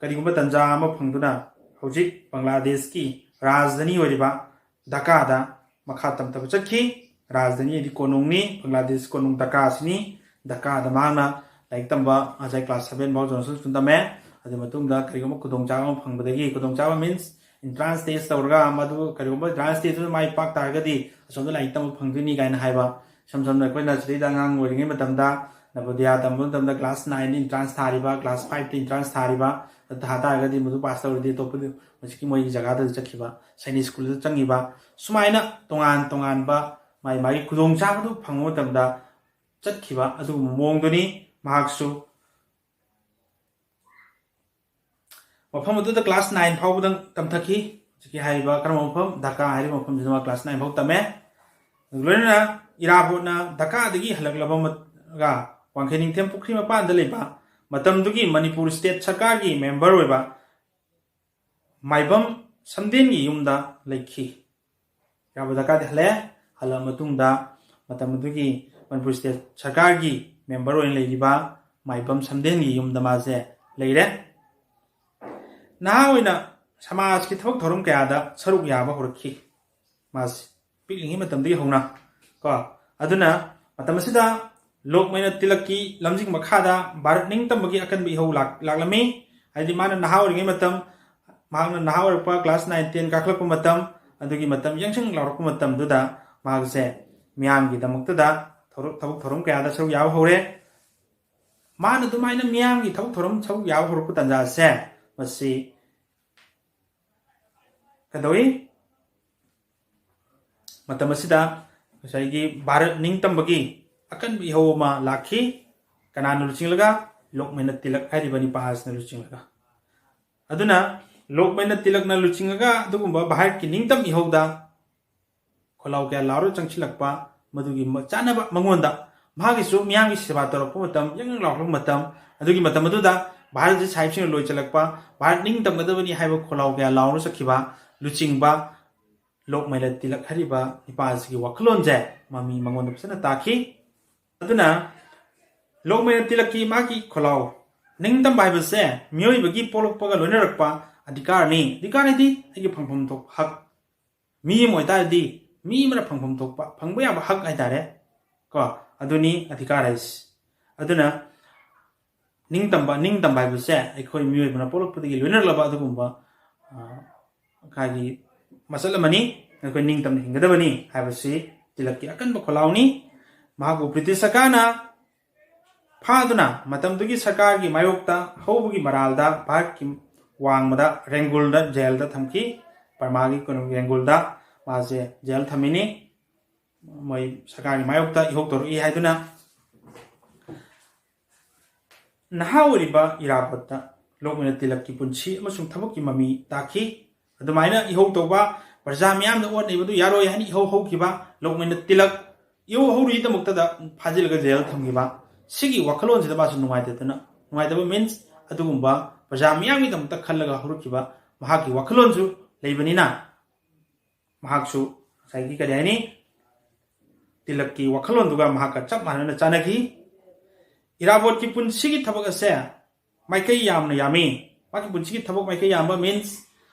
ꯀꯔꯤꯒꯨꯝꯕ ꯇꯟꯖꯥ ꯑꯃ ꯐꯪꯗꯨꯅ ꯍꯧꯖꯤꯛ ꯕꯪꯒ꯭ꯂꯥꯗꯦꯁꯀꯤ ꯔꯥꯖꯙꯥꯅꯤ ꯑꯣꯏꯔꯤꯕ ꯙꯥꯀꯥꯗ ꯃꯈꯥ ꯇꯝꯊꯕ ꯆꯠꯈꯤ꯫ ꯔꯥꯖꯙꯥꯅꯤ ꯍꯥꯏꯗꯤ ꯀꯣꯅꯨꯡꯅꯤ, ꯕꯪꯒ꯭ꯂꯥꯗꯦꯁ ꯀꯣꯅꯨꯡ ꯙꯥꯀꯥ ꯑꯁꯤꯅꯤ꯫ ꯙꯥꯀꯥꯗ ꯃꯍꯥꯛꯅ ꯂꯥꯏꯔꯤꯛ ꯇꯝꯕ ꯉꯁꯥꯏ ꯀ꯭ꯂꯥꯁ ꯁꯚꯦꯟ ꯐꯥꯎ ꯖꯣꯟꯁꯇꯣꯟ ꯁ꯭ꯀꯨꯜ ꯇꯝꯃꯦ꯫ ꯑꯗꯨ ꯃꯇꯨꯡꯗ ꯀꯔꯤꯒꯨꯝꯕ ꯈꯨꯗꯣꯡꯆꯥꯕ ꯑꯃ ꯐꯪꯕꯗꯒꯤ, ꯈꯨꯗꯣꯡꯆꯥꯕ means entrance test ꯇꯧꯔꯒ ꯃꯗꯨ ꯀꯔꯤꯒꯨꯝꯕ entrance test ꯇꯨꯗ ꯃꯥꯏ ꯄꯥꯛ ꯇꯥꯔꯒꯗꯤ ꯑꯁꯣꯝꯗ ꯂꯥꯏꯔꯤꯛ ꯇꯝꯕ ꯐꯪꯗꯣꯏꯅꯤ ꯀꯥꯏꯅ ꯍꯥꯏꯕ꯫ ꯏꯁꯝ ꯁꯝꯅ ꯑꯩꯈꯣꯏꯅ ꯁꯤꯗꯩꯗ ꯑꯉꯥꯡ ꯑꯣꯏꯔꯤꯉꯩ ꯃꯇꯝꯗ ꯅꯕꯣꯗꯤꯌꯥ ꯇꯝꯕ ꯃꯇꯝꯗ class nine entrance ꯊꯥꯔꯤꯕ, class five entrance ꯊꯥꯔꯤꯕ, ꯑꯗꯨ ꯊꯥ ꯇꯥꯔꯒꯗꯤ ꯃꯗꯨ pass ꯇꯧꯔꯗꯤ ꯑꯇꯣꯞꯄ ꯍꯧꯖꯤꯛꯀꯤ ꯃꯣꯏꯒꯤ ꯖꯒꯥꯗꯨꯗ ꯆꯠꯈꯤꯕ, ꯁꯥꯏꯅꯤꯛ ꯁ꯭ꯀꯨꯜꯗ ꯆꯪꯈꯤꯕ, ꯁꯨꯃꯥꯏꯅ ꯇꯣꯉꯥꯟ ꯇꯣꯉꯥꯟꯕ ꯃꯥꯒꯤ ꯃꯥꯒꯤ ꯈꯨꯗꯣꯡꯆꯥꯕꯗꯨ ꯐꯪꯕ ꯃꯇꯝꯗ ꯆꯠꯈꯤꯕ ꯑꯗꯨꯒꯨꯝꯕ ꯃꯑꯣꯡꯗꯨꯅꯤ꯫ ꯃꯍꯥꯛꯁꯨ ꯃꯐꯝ ꯑꯗꯨꯗ class nine ꯐꯥꯎꯕꯗꯪ ꯇꯝꯊꯈꯤ꯫ ꯍꯧꯖꯤꯛꯀꯤ ꯍꯥꯏꯔꯤꯕ ꯀꯔꯝꯕ ꯃꯐꯝ? ꯙꯥꯀꯥ ꯍꯥꯏꯔꯤꯕ ꯃꯐꯝꯁꯤꯗ ꯃꯥ class nine ꯐꯥꯎ ꯇꯝꯃꯦ꯫ ꯂꯣꯏꯅꯅ ꯏꯔꯥꯕꯣꯠꯅ ꯙꯥꯀꯥꯗꯒꯤ ꯍꯜꯂꯛꯂꯕ ꯃꯇꯨꯡꯗ ꯋꯥꯡꯈꯩ ꯅꯤꯡꯊꯦꯝ ꯄꯨꯈ꯭ꯔꯤ ꯃꯄꯥꯟꯗ ꯂꯩꯕ ꯃꯇꯝꯗꯨꯒꯤ ꯃꯅꯤꯄꯨꯔ state ꯁꯔꯀꯥꯔꯒꯤ member ꯑꯣꯏꯕ ꯃꯥꯏꯕꯝ ꯁꯝꯗꯦꯟꯒꯤ ꯌꯨꯝꯗ ꯂꯩꯈꯤ꯫ ꯏꯔꯥꯕꯣꯠ ꯙꯥꯀꯥꯗꯒꯤ ꯍꯜꯂꯛꯑꯦ꯫ ꯍꯜꯂꯛꯑ ꯃꯇꯨꯡꯗ ꯃꯇꯝ ꯑꯗꯨꯒꯤ ꯃꯅꯤꯄꯨꯔ state ꯁꯔꯀꯥꯔꯒꯤ member ꯑꯣꯏꯅ ꯂꯩꯔꯤꯕ ꯃꯥꯏꯕꯝ ꯁꯝꯗꯦꯟꯒꯤ ꯌꯨꯝꯗ ꯃꯥꯁꯦ ꯂꯩꯔꯦ꯫ ꯅꯍꯥ ꯑꯣꯏꯅ ꯁꯃꯥꯖꯀꯤ ꯊꯕꯛ ꯊꯧꯔꯝ ꯀꯌꯥꯗ ꯁꯔꯨꯛ ꯌꯥꯕ ꯍꯧꯔꯛꯈꯤ꯫ ꯃꯥꯁꯦ ꯄꯤꯛꯂꯤꯉꯩ ꯃꯇꯝꯗꯒꯤ ꯍꯧꯅ ꯀꯣ꯫ ꯑꯗꯨꯅ ꯃꯇꯝ ꯑꯁꯤꯗ ꯂꯣꯛꯃꯩꯅ ꯇꯤꯂꯛꯀꯤ ꯂꯝꯖꯤꯡ ꯃꯈꯥꯗ ꯚꯥꯔꯠ ꯅꯤꯡꯇꯝꯕꯒꯤ ꯑꯀꯟꯕ ꯏꯍꯧ ꯂꯥꯛ-, ꯂꯥꯛꯂꯝꯃꯤ꯫ ꯍꯥꯏꯗꯤ ꯃꯥꯅ ꯅꯍꯥ ꯑꯣꯏꯔꯤꯉꯩ ꯃꯇꯝ, ꯃꯍꯥꯛꯅ ꯅꯍꯥ ꯑꯣꯏꯔꯛꯄ class nine ten ꯀꯥꯈꯠꯂꯛꯄ ꯃꯇꯝ, ꯑꯗꯨꯒꯤ ꯃꯇꯝ ꯌꯪꯁꯪ ꯂꯥꯎꯔꯛꯄ ꯃꯇꯝꯗꯨꯗ ꯃꯍꯥꯛꯁꯦ ꯃꯤꯌꯥꯝꯒꯤꯗꯃꯛꯇꯗ ꯊꯧꯔ-, ꯊꯕꯛ ꯊꯧꯔꯝ ꯀꯌꯥꯗ ꯁꯔꯨꯛ ꯌꯥꯕ ꯍꯧꯔꯦ꯫ ꯃꯥꯅ ꯑꯗꯨꯃꯥꯏꯅ ꯃꯤꯌꯥꯝꯒꯤ ꯊꯕꯛ ꯊꯧꯔꯝ ꯁꯔꯨꯛ ꯌꯥꯕ ꯍꯧꯔꯛꯄ ꯇꯥꯟꯖꯥꯁꯦ, ꯃꯁꯤ ꯀꯩꯗꯧꯏ? ꯃꯇꯝ ꯑꯁꯤꯗ ꯉꯁꯥꯏꯒꯤ ꯚꯥꯔꯠ ꯅꯤꯡꯇꯝꯕꯒꯤ ꯑꯀꯟꯕ ꯏꯍꯧ ꯑꯃ ꯂꯥꯛꯈꯤ꯫ ꯀꯅꯥꯅ ꯂꯨꯆꯤꯡꯂꯒ? ꯂꯣꯛꯃꯩꯅ ꯇꯤꯂꯛ ꯍꯥꯏꯔꯤꯕ ꯅꯤꯄꯥ ꯑꯁꯤꯅ ꯂꯨꯆꯤꯡꯂꯒ꯫ ꯑꯗꯨꯅ ꯂꯣꯛꯃꯩꯅ ꯇꯤꯂꯛꯅ ꯂꯨꯆꯤꯡꯉꯒ ꯑꯗꯨꯒꯨꯝꯕ ꯚꯥꯔꯠꯀꯤ ꯅꯤꯡꯇꯝ ꯏꯍꯧꯗ ꯈꯣꯜꯂꯥꯎ ꯀꯌꯥ ꯂꯥꯎꯔ ꯆꯪꯁꯤꯜꯂꯛꯄ, ꯃꯗꯨꯒꯤ ꯃ-, ꯆꯥꯅꯕ ꯃꯉꯣꯟꯗ ꯃꯍꯥꯛꯀꯤꯁꯨ ꯃꯤꯌꯥꯝꯒꯤ ꯁꯦꯕꯥ ꯇꯧꯔꯛꯄ ꯃꯇꯝ, ꯌꯪ ꯌꯪ ꯂꯥꯎꯔꯛꯄ ꯃꯇꯝ, ꯑꯗꯨꯒꯤ ꯃꯇꯝ ꯑꯗꯨꯗ ꯚꯥꯔꯠꯁꯤ ꯁꯥꯍꯤꯕꯁꯤꯡꯅ ꯂꯣꯏ ꯆꯜꯂꯛꯄ, ꯚꯥꯔꯠ ꯅꯤꯡꯇꯝꯒꯗꯕꯅꯤ ꯍꯥꯏꯕ ꯈꯣꯜꯂꯥꯎ ꯀꯌꯥ ꯂꯥꯎꯔ ꯆꯠꯈꯤꯕ ꯂꯨꯆꯤꯡꯕ ꯂꯣꯛꯃꯩꯅ ꯇꯤꯂꯛ ꯍꯥꯏꯔꯤꯕ ꯅꯤꯄꯥ ꯑꯁꯤꯒꯤ ꯋꯥꯈꯜꯂꯣꯟꯁꯦ ꯃꯃꯤ ꯃꯉꯣꯟꯗ ꯐꯖꯅ ꯇꯥꯈꯤ꯫ ꯑꯗꯨꯅ ꯂꯣꯛꯃꯩꯅ ꯇꯤꯂꯛꯀꯤ ꯃꯥꯒꯤ ꯈꯣꯜꯂꯥꯎ, ꯅꯤꯡꯇꯝꯕ ꯍꯥꯏꯕꯁꯦ ꯃꯤꯑꯣꯏꯕꯒꯤ ꯄꯣꯛꯂꯛꯄꯒ ꯂꯣꯏꯅꯔꯛꯄ ꯑꯙꯤꯀꯥꯔꯅꯤ꯫ ꯑꯙꯤꯀꯥꯔ ꯍꯥꯏꯗꯤ ꯑꯩꯒꯤ ꯐꯪꯐꯝ ꯊꯣꯛꯄ ꯍꯛ꯫ ꯃꯤ ꯑꯃ ꯑꯣꯏꯇꯥꯔꯗꯤ ꯃꯤ ꯑꯃꯅ ꯐꯪꯐꯝ ꯊꯣꯛꯄ, ꯐꯪꯕ ꯌꯥꯕ ꯍꯛ ꯍꯥꯏꯇꯥꯔꯦ꯫ ꯀꯣ, ꯑꯗꯨꯅꯤ ꯑꯙꯤꯀꯥꯔ ꯍꯥꯏꯁꯤ꯫ ꯑꯗꯨꯅ ꯅꯤꯡꯇꯝꯕ, ꯅꯤꯡꯇꯝꯕ ꯍꯥꯏꯕꯁꯦ ꯑꯩꯈꯣꯏ ꯃꯤꯑꯣꯏꯕꯅ ꯄꯣꯛꯂꯛꯄꯗꯒꯤ ꯂꯣꯏꯅꯔꯛꯂꯕ ꯑꯗꯨꯒꯨꯝꯕ, ꯑ, ꯃꯈꯥꯒꯤ ꯃꯆꯜ ꯑꯃꯅꯤ꯫ ꯑꯩꯈꯣꯏ ꯅꯤꯡꯇꯝꯅ ꯍꯤꯡꯒꯗꯕꯅꯤ ꯍꯥꯏꯕꯁꯤ ꯇꯤꯂꯛꯀꯤ ꯑꯀꯟꯕ ꯈꯣꯜꯂꯥꯎꯅꯤ꯫ ꯃꯍꯥꯛꯄꯨ ꯕ꯭ꯔꯤꯇꯤꯁ ꯁꯔꯀꯥꯔꯅ ꯐꯥꯗꯨꯅ ꯃꯇꯝꯗꯨꯒꯤ ꯁꯔꯀꯥꯔꯒꯤ ꯃꯥꯌꯣꯛꯇ ꯍꯧꯕꯒꯤ ꯃꯔꯥꯜꯗ ꯚꯥꯔꯠꯀꯤ ꯋꯥꯡꯃꯗ ꯔꯦꯡꯒꯨꯜꯗ ꯖꯦꯜꯗ ꯊꯝꯈꯤ꯫ ꯕꯔꯃꯥꯒꯤ ꯀꯩꯅꯣ ꯔꯦꯡꯒꯨꯜꯗ ꯃꯥꯁꯦ ꯖꯦꯜ ꯊꯝꯃꯤꯅꯤ꯫ ꯃꯣꯏ ꯁꯔꯀꯥꯔꯒꯤ ꯃꯥꯌꯣꯛꯇ ꯏꯍꯧ ꯇꯧꯔꯛꯏ ꯍꯥꯏꯗꯨꯅ꯫ ꯅꯍꯥ ꯑꯣꯏꯔꯤꯕ ꯏꯔꯥꯕꯣꯠꯇ ꯂꯣꯛꯃꯩꯅ ꯇꯤꯂꯛꯀꯤ ꯄꯨꯟꯁꯤ ꯑꯃꯁꯨꯡ ꯊꯕꯛꯀꯤ ꯃꯃꯤ ꯇꯥꯈꯤ꯫ ꯑꯗꯨꯃꯥꯏꯅ ꯏꯍꯧ ꯇꯧꯕ, ꯄ꯭ꯔꯖꯥ ꯃꯤꯌꯥꯝꯅ ꯑꯣꯠ ꯅꯩꯕꯗꯨ ꯌꯥꯔꯣꯏ ꯍꯥꯏꯅ ꯏꯍꯧ ꯍꯧꯈꯤꯕ ꯂꯣꯛꯃꯩꯅ ꯇꯤꯂꯛ ꯏꯍꯧ ꯍꯧꯔꯤꯗꯃꯛꯇꯗ ꯐꯥꯖꯤꯜꯂꯒ ꯖꯦꯜ ꯊꯝꯈꯤꯕ꯫ ꯁꯤꯒꯤ ꯋꯥꯈꯜꯂꯣꯟꯁꯤꯗ ꯃꯥꯁꯨ ꯅꯨꯡꯉꯥꯏꯇꯗꯅ, ꯅꯨꯡꯉꯥꯏꯇꯕ means ꯑꯗꯨꯒꯨꯝꯕ ꯄ꯭ꯔꯖꯥ ꯃꯤꯌꯥꯝꯒꯤꯗꯃꯛꯇ ꯈꯜꯂꯒ ꯍꯧꯔꯛꯈꯤꯕ ꯃꯍꯥꯛꯀꯤ ꯋꯥꯈꯜꯂꯣꯟꯁꯨ ꯂꯩꯕꯅꯤꯅ, ꯃꯍꯥꯛꯁꯨ ꯉꯁꯥꯏꯒꯤ ꯀꯔꯤ ꯍꯥꯏꯅꯤ, ꯇꯤꯂꯛꯀꯤ ꯋꯥꯈꯜꯂꯣꯟꯗꯨꯒ ꯃꯍꯥꯛꯀ ꯆꯞ ꯃꯥꯟꯅꯅ ꯆꯥꯟꯅꯈꯤ꯫ ꯏꯔꯥꯕꯣꯠꯀꯤ ꯄꯨꯟꯁꯤꯒꯤ ꯊꯕꯛ ꯑꯁꯦ ꯃꯥꯏꯀꯩ ꯌꯥꯝꯅ ꯌꯥꯝꯃꯤ꯫ ꯃꯥꯒꯤ ꯄꯨꯟꯁꯤꯒꯤ ꯊꯕꯛ ꯃꯥꯏꯀꯩ ꯌꯥꯝꯕ means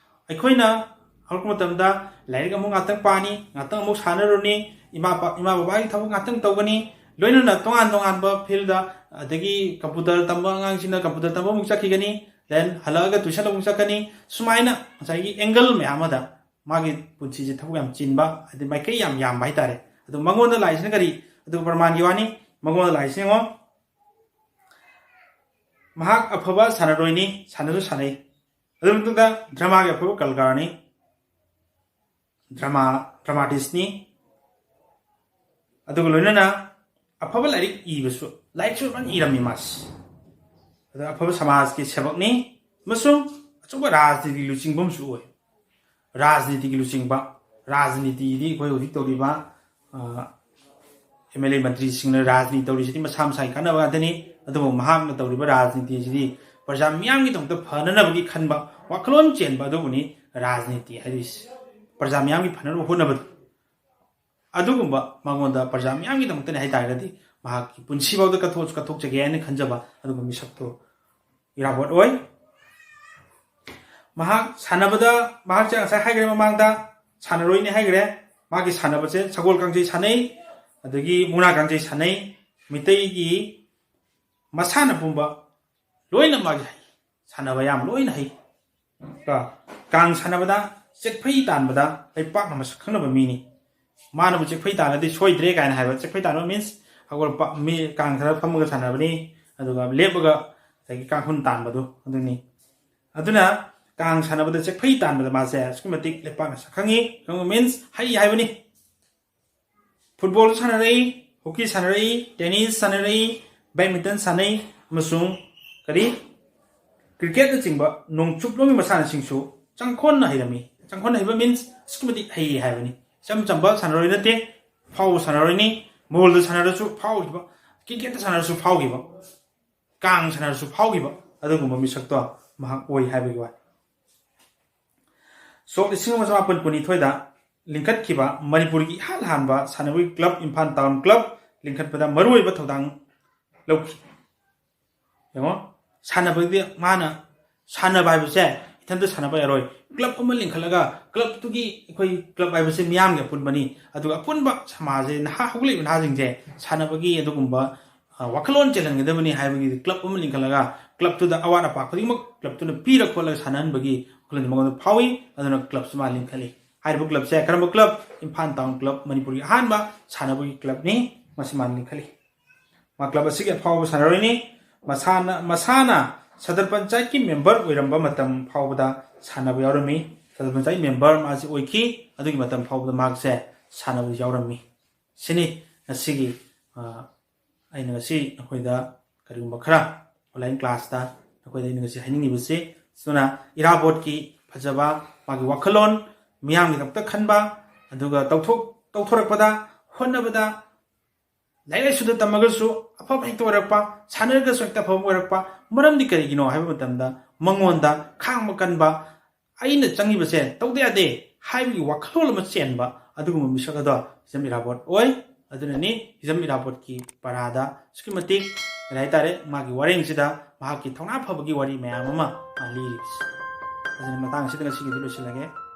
ꯑꯩꯈꯣꯏꯅ ꯍꯧꯔꯛꯄ ꯃꯇꯝꯗ ꯂꯥꯏꯔꯤꯛ ꯑꯃꯨꯛ ꯉꯥꯛꯇꯪ ꯄꯥꯅꯤ, ꯉꯥꯛꯇꯪ ꯑꯃꯨꯛ ꯁꯥꯟꯅꯔꯨꯅꯤ, ꯏꯃꯥ ꯄꯥ-, ꯏꯃꯥ ꯕꯕꯥꯒꯤ ꯊꯕꯛ ꯉꯥꯛꯇꯪ ꯇꯧꯒꯅꯤ, ꯂꯣꯏꯅꯅ ꯇꯣꯉꯥꯟ ꯇꯣꯉꯥꯟꯕ field, ꯑꯗꯒꯤ computer ꯇꯝꯕ ꯑꯉꯥꯡꯁꯤꯡꯅ computer ꯇꯝꯕ ꯑꯃꯨꯛ ꯆꯠꯈꯤꯒꯅꯤ, then ꯍꯜꯂꯛꯑꯒ tuition ꯑꯃꯨꯛ ꯆꯠꯀꯅꯤ꯫ ꯁꯨꯃꯥꯏꯅ ꯉꯁꯥꯏꯒꯤ angle ꯃꯌꯥꯝ ꯑꯃꯗ ꯃꯥꯒꯤ ꯄꯨꯟꯁꯤꯁꯦ ꯊꯕꯛ ꯌꯥꯝ ꯆꯤꯟꯕ, ꯍꯥꯏꯗꯤ ꯃꯥꯏꯀꯩ ꯌꯥꯝ ꯌꯥꯝꯕ ꯍꯥꯏꯇꯥꯔꯦ꯫ ꯑꯗꯣ ꯃꯉꯣꯟꯗ ꯂꯥꯛꯏꯁꯤꯅ ꯀꯔꯤ? ꯑꯗꯨ ꯄ꯭ꯔꯃꯥꯟꯒꯤ ꯋꯥꯅꯤ꯫ ꯃꯉꯣꯟꯗ ꯂꯥꯛꯏꯁꯤꯅ ꯌꯦꯡꯉꯣ, ꯃꯍꯥꯛ ꯑꯐꯕ ꯁꯥꯟꯅꯔꯣꯏꯅꯤ, ꯁꯥꯟꯅꯁꯨ ꯁꯥꯟꯅꯩ꯫ ꯑꯗꯨ ꯃꯇꯨꯡꯗ dramaꯒꯤ ꯑꯐꯕ ꯀꯂꯥꯀꯥꯔꯅꯤ, drama, dramatistꯅꯤ꯫ ꯑꯗꯨꯒ ꯂꯣꯏꯅꯅ ꯑꯐꯕ ꯂꯥꯏꯔꯤꯛ ꯏꯕꯁꯨ, ꯂꯥꯏꯔꯤꯛꯁꯨ ꯐꯖꯅ ꯏꯔꯝꯃꯤ ꯃꯥꯁꯤ꯫ ꯑꯗ ꯑꯐꯕ ꯁꯃꯥꯖꯀꯤ ꯁꯦꯕꯛꯅꯤ ꯑꯃꯁꯨꯡ ꯑꯆꯧꯕ ꯔꯥꯖꯅꯤꯇꯤ ꯂꯨꯆꯤꯡꯕ ꯑꯃꯁꯨ ꯑꯣꯏ꯫ ꯔꯥꯖꯅꯤꯇꯤꯒꯤ ꯂꯨꯆꯤꯡꯕ, ꯔꯥꯖꯅꯤꯇꯤꯗꯤ ꯑꯩꯈꯣꯏ ꯍꯧꯖꯤꯛ ꯇꯧꯔꯤꯕ, ꯑ, MLA ꯃꯟꯇ꯭ꯔꯤꯁꯤꯡꯅ ꯔꯥꯖꯅꯤꯇꯤ ꯇꯧꯔꯤꯁꯤꯗꯤ ꯃꯁꯥ ꯃꯁꯥꯒꯤ ꯀꯥꯟꯅꯕ ꯉꯥꯛꯇꯅꯤ꯫ ꯑꯗꯨꯕꯨ ꯃꯍꯥꯛꯅ ꯇꯧꯔꯤꯕ ꯔꯥꯖꯅꯤꯇꯤꯁꯤꯗꯤ ꯄ꯭ꯔꯖꯥ ꯃꯤꯌꯥꯝꯒꯤꯗꯃꯛꯇ ꯐꯅꯅꯕꯒꯤ ꯈꯟꯕ ꯋꯥꯈꯜꯂꯣꯟ ꯆꯦꯟꯕ ꯑꯗꯨꯕꯨꯅꯤ ꯔꯥꯖꯅꯤꯇꯤ ꯍꯥꯏꯔꯤꯁꯤ꯫ ꯄ꯭ꯔꯖꯥ ꯃꯤꯌꯥꯝꯒꯤ ꯐꯅꯅꯕ ꯍꯣꯠꯅꯕꯗꯨ꯫ ꯑꯗꯨꯒꯨꯝꯕ ꯃꯉꯣꯟꯗ ꯄ꯭ꯔꯖꯥ ꯃꯤꯌꯥꯝꯒꯤꯗꯃꯛꯇꯅꯤ ꯍꯥꯏꯇꯥꯔꯒꯗꯤ ꯃꯍꯥꯛꯀꯤ ꯄꯨꯟꯁꯤꯐꯥꯎꯗ ꯀꯠꯊꯣꯛꯁꯨ ꯀꯠꯊꯣꯛꯆꯒꯦ ꯍꯥꯏꯅ ꯈꯟꯖꯕ ꯑꯗꯨꯒꯨꯝꯕ ꯃꯤꯁꯛꯇꯨ ꯏꯔꯥꯕꯣꯠ ꯑꯣꯏ꯫ ꯃꯍꯥꯛ ꯁꯥꯟꯅꯕꯗ, ꯃꯍꯥꯛꯁꯦ ꯉꯁꯥꯏ ꯍꯥꯏꯈ꯭ꯔꯦ ꯃꯃꯥꯡꯗ, ꯁꯥꯟꯅꯔꯣꯏꯅꯤ ꯍꯥꯏꯈ꯭ꯔꯦ꯫ ꯃꯥꯒꯤ ꯁꯥꯟꯅꯕꯁꯦ ꯁꯒꯣꯜ ꯀꯥꯡꯖꯩ ꯁꯥꯟꯅꯩ, ꯑꯗꯒꯤ ꯃꯨꯛꯅꯥ ꯀꯥꯡꯖꯩ ꯁꯥꯟꯅꯩ꯫ ꯃꯤꯇꯩꯒꯤ ꯃꯁꯥꯟꯅ ꯄꯨꯝꯕ ꯂꯣꯏꯅ ꯃꯥꯒꯤ ꯍꯩ, ꯁꯥꯟꯅꯕ ꯌꯥꯝ ꯂꯣꯏꯅ ꯍꯩ꯫ ꯀꯣ, ꯀꯥꯡ ꯁꯥꯟꯅꯕꯗ ꯆꯦꯛꯐꯩ ꯇꯥꯟꯕꯗ ꯂꯩꯄꯥꯛꯅ ꯃꯁꯛ ꯈꯪꯅꯕ ꯃꯤꯅꯤ꯫ ꯃꯥꯅꯕꯨ ꯆꯦꯛꯐꯩ ꯇꯥꯜꯂꯗꯤ ꯁꯣꯏꯗ꯭ꯔꯦ ꯀꯥꯏꯅ ꯍꯥꯏꯕ꯫ ꯆꯦꯛꯐꯩ ꯇꯥꯟꯕ means ꯍꯧꯒꯠꯂꯛꯄ ꯃꯤ ꯀꯥꯡ ꯊꯥꯔ ꯐꯝꯃꯒ ꯁꯥꯟꯅꯕꯅꯤ, ꯑꯗꯨꯒ ꯂꯦꯞꯄꯒ ꯉꯁꯥꯏꯒꯤ ꯀꯥꯡꯈꯨꯜ ꯇꯥꯟꯕꯗꯣ ꯑꯗꯨꯅꯤ꯫ ꯑꯗꯨꯅ ꯀꯥꯡ ꯁꯥꯟꯅꯕꯗ ꯆꯦꯛꯐꯩ ꯇꯥꯟꯕꯗ ꯃꯥꯁꯦ ꯑꯁꯨꯛꯀꯤ ꯃꯇꯤꯛ ꯂꯩꯄꯥꯛꯅ ꯁꯛ ꯈꯪꯉꯤ꯫ ꯈꯪꯕ means ꯍꯩ ꯍꯥꯏꯕꯅꯤ꯫ Football ꯁꯥꯟꯅꯔꯛꯏ, hockey ꯁꯥꯟꯅꯔꯛꯏ, tennis ꯁꯥꯟꯅꯔꯛꯏ, badminton ꯁꯥꯟꯅꯩ, ꯑꯃꯁꯨꯡ ꯀꯔꯤ cricket ꯅꯆꯤꯡꯕ ꯅꯣꯡꯆꯨꯞꯂꯣꯝꯒꯤ ꯃꯁꯥꯟꯅꯁꯤꯡꯁꯨ ꯆꯪꯈꯣꯟꯅ ꯍꯩꯔꯝꯃꯤ꯫ ꯆꯪꯈꯣꯟꯅ ꯍꯩꯕ means ꯑꯁꯨꯛꯀꯤ ꯃꯇꯤꯛ ꯍꯩ ꯍꯥꯏꯕꯅꯤ꯫ ꯏꯆꯝ ꯆꯝꯕ ꯁꯥꯟꯅꯔꯣꯏ ꯅꯠꯇꯦ, ꯐꯥꯎꯕ ꯁꯥꯟꯅꯔꯣꯏꯅꯤ꯫ Ball ꯗ ꯁꯥꯟꯅꯔꯁꯨ ꯐꯥꯎꯈꯤꯕ, cricket ꯇ ꯁꯥꯟꯅꯔꯁꯨ ꯐꯥꯎꯈꯤꯕ, ꯀꯥꯡ ꯁꯥꯟꯅꯔꯁꯨ ꯐꯥꯎꯈꯤꯕ ꯑꯗꯨꯒꯨꯝꯕ ꯃꯤꯁꯛꯇꯣ ꯃꯍꯥꯛ ꯑꯣꯏ ꯍꯥꯏꯕꯒꯤ ꯋꯥꯅꯤ꯫ ꯁꯣꯛ ꯂꯤꯁꯤꯡ ꯑꯃ ꯆꯃꯥꯄꯟ ꯀꯨꯟꯅꯤꯊꯣꯏꯗ ꯂꯤꯡꯈꯠꯈꯤꯕ ꯃꯅꯤꯄꯨꯔꯒꯤ ꯏꯍꯥꯟ ꯍꯥꯟꯕ ꯁꯥꯟꯅꯕꯒꯤ club ꯏꯝꯐꯥꯜ Town Club ꯂꯤꯡꯈꯠꯄꯗ ꯃꯔꯨꯑꯣꯏꯕ ꯊꯧꯗꯥꯡ ꯂꯧꯈꯤ꯫ ꯌꯦꯡꯉꯣ, ꯁꯥꯟꯅꯕꯗꯤ ꯃꯥꯅ, ꯁꯥꯟꯅꯕ ꯍꯥꯏꯕꯁꯦ ꯏꯊꯟꯇ ꯁꯥꯟꯅꯕ ꯌꯥꯔꯣꯏ꯫ Club ꯑꯃ ꯂꯤꯡꯈꯠꯂꯒ club ꯇꯨꯒꯤ, ꯑꯩꯈꯣꯏ club ꯍꯥꯏꯕꯁꯦ ꯃꯤꯌꯥꯝꯒꯤ ꯑꯄꯨꯟꯕꯅꯤ, ꯑꯗꯨꯒ ꯑꯄꯨꯟꯕ ꯁꯃꯥꯖꯁꯦ, ꯅꯍꯥ ꯍꯧꯒꯠꯂꯛꯏꯕ ꯅꯍꯥꯁꯤꯡꯁꯦ ꯁꯥꯟꯅꯕꯒꯤ ꯑꯗꯨꯒꯨꯝꯕ, ꯑ, ꯋꯥꯈꯜꯂꯣꯟ ꯆꯦꯜꯍꯟꯒꯗꯕꯅꯤ ꯍꯥꯏꯕꯒꯤ club ꯑꯃ ꯂꯤꯡꯈꯠꯂꯒ club ꯇꯨꯗ ꯑꯋꯥꯠ ꯑꯄꯥ ꯈꯨꯗꯤꯡꯃꯛ club ꯇꯨꯅ ꯄꯤꯔ ꯈꯣꯠꯂꯒ ꯁꯥꯟꯅꯍꯟꯕꯒꯤ ꯋꯥꯈꯜꯂꯣꯟꯁꯦ ꯃꯉꯣꯟꯗ ꯐꯥꯎꯏ꯫ ꯑꯗꯨꯅ club ꯁꯤ ꯃꯥ ꯂꯤꯡꯈꯠꯂꯤ꯫ ꯍꯥꯏꯔꯤꯕ club ꯁꯦ ꯀꯔꯝꯕ club? ꯏꯝꯐꯥꯜ Town Club, ꯃꯅꯤꯄꯨꯔꯒꯤ ꯑꯍꯥꯟꯕ ꯁꯥꯟꯅꯕꯒꯤ club ꯅꯤ꯫ ꯃꯁꯤ ꯃꯥꯅ ꯂꯤꯡꯈꯠꯂꯤ꯫ ꯃꯥ club ꯑꯁꯤꯒꯤ ꯑꯐꯥꯎꯕ ꯁꯥꯟꯅꯔꯣꯏꯅꯤ꯫ ꯃꯁꯥꯅ, ꯃꯁꯥꯅ ꯁꯗꯔ ꯄꯟꯆꯥꯌꯠꯀꯤ member ꯑꯣꯏꯔꯝꯕ ꯃꯇꯝ ꯐꯥꯎꯕꯗ ꯁꯥꯟꯅꯕ ꯌꯥꯎꯔꯝꯃꯤ꯫ ꯁꯗꯔ ꯄꯟꯆꯥꯌꯠ member ꯃꯥꯁꯤ ꯑꯣꯏꯈꯤ꯫ ꯑꯗꯨꯒꯤ ꯃꯇꯝ ꯐꯥꯎꯕꯗ ꯃꯍꯥꯛꯁꯦ ꯁꯥꯟꯅꯕꯗ ꯌꯥꯎꯔꯝꯃꯤ꯫ ꯁꯤꯅꯤ ꯉꯁꯤꯒꯤ, ꯑ, ꯑꯩꯅ ꯉꯁꯤ ꯅꯈꯣꯏꯗ ꯀꯔꯤꯒꯨꯝꯕ ꯈꯔ online class ꯇ ꯅꯈꯣꯏꯗ ꯑꯩꯅ ꯉꯁꯤ ꯍꯥꯏꯅꯤꯡꯉꯤꯕꯁꯤ꯫ ꯑꯗꯨꯅ ꯏꯔꯥꯕꯣꯠꯀꯤ ꯐꯖꯕ, ꯃꯥꯒꯤ ꯋꯥꯈꯜꯂꯣꯟ, ꯃꯤꯌꯥꯝꯒꯤꯗꯃꯛꯇ ꯈꯟꯕ, ꯑꯗꯨꯒ ꯇꯧꯊꯣꯛ-, ꯇꯧꯊꯣꯔꯛꯄꯗ, ꯍꯣꯠꯅꯕꯗ, ꯂꯥꯏꯔꯤꯛ ꯂꯥꯏꯁꯨꯗ ꯇꯝꯃꯒꯁꯨ ꯑꯐꯕ ꯍꯦꯛꯇ ꯑꯣꯏꯔꯛꯄ, ꯁꯥꯟꯅꯔꯒꯁꯨ ꯍꯦꯛꯇ ꯑꯐꯕ ꯑꯣꯏꯔꯛꯄ꯫ ꯃꯔꯝꯗꯤ ꯀꯔꯤꯒꯤꯅꯣ ꯍꯥꯏꯕ ꯃꯇꯝꯗ, ꯃꯉꯣꯟꯗ ꯈꯥꯡꯕ ꯀꯟꯕ, ꯑꯩꯅ ꯆꯪꯉꯤꯕꯁꯦ ꯇꯧꯗ ꯌꯥꯗꯦ ꯍꯥꯏꯕꯒꯤ ꯋꯥꯈꯜꯂꯣꯟ ꯑꯃ ꯆꯦꯟꯕ ꯑꯗꯨꯒꯨꯝꯕ ꯃꯤꯁꯛ ꯑꯗꯣ ꯍꯤꯖꯝ ꯏꯔꯥꯕꯣꯠ ꯑꯣꯏ꯫ ꯑꯗꯨꯅꯅꯤ ꯍꯤꯖꯝ ꯏꯔꯥꯕꯣꯠꯀꯤ ꯄꯔꯥꯗ ꯑꯁꯨꯛꯀꯤ ꯃꯇꯤꯛ ꯀꯔꯤ ꯍꯥꯏꯇꯥꯔꯦ, ꯃꯥꯒꯤ ꯋꯥꯔꯦꯡꯁꯤꯗ ꯃꯍꯥꯛꯀꯤ ꯊꯧꯅꯥ ꯐꯕꯒꯤ ꯋꯥꯔꯤ ꯃꯌꯥꯝ ꯑꯃ ꯃꯥ ꯂꯤꯔꯤꯕꯁꯤ꯫ ꯑꯗꯨꯅ ꯃꯇꯥꯡ ꯑꯁꯤꯗ ꯉꯁꯤꯒꯤꯗꯤ ꯂꯣꯏꯁꯤꯜꯂꯒꯦ꯫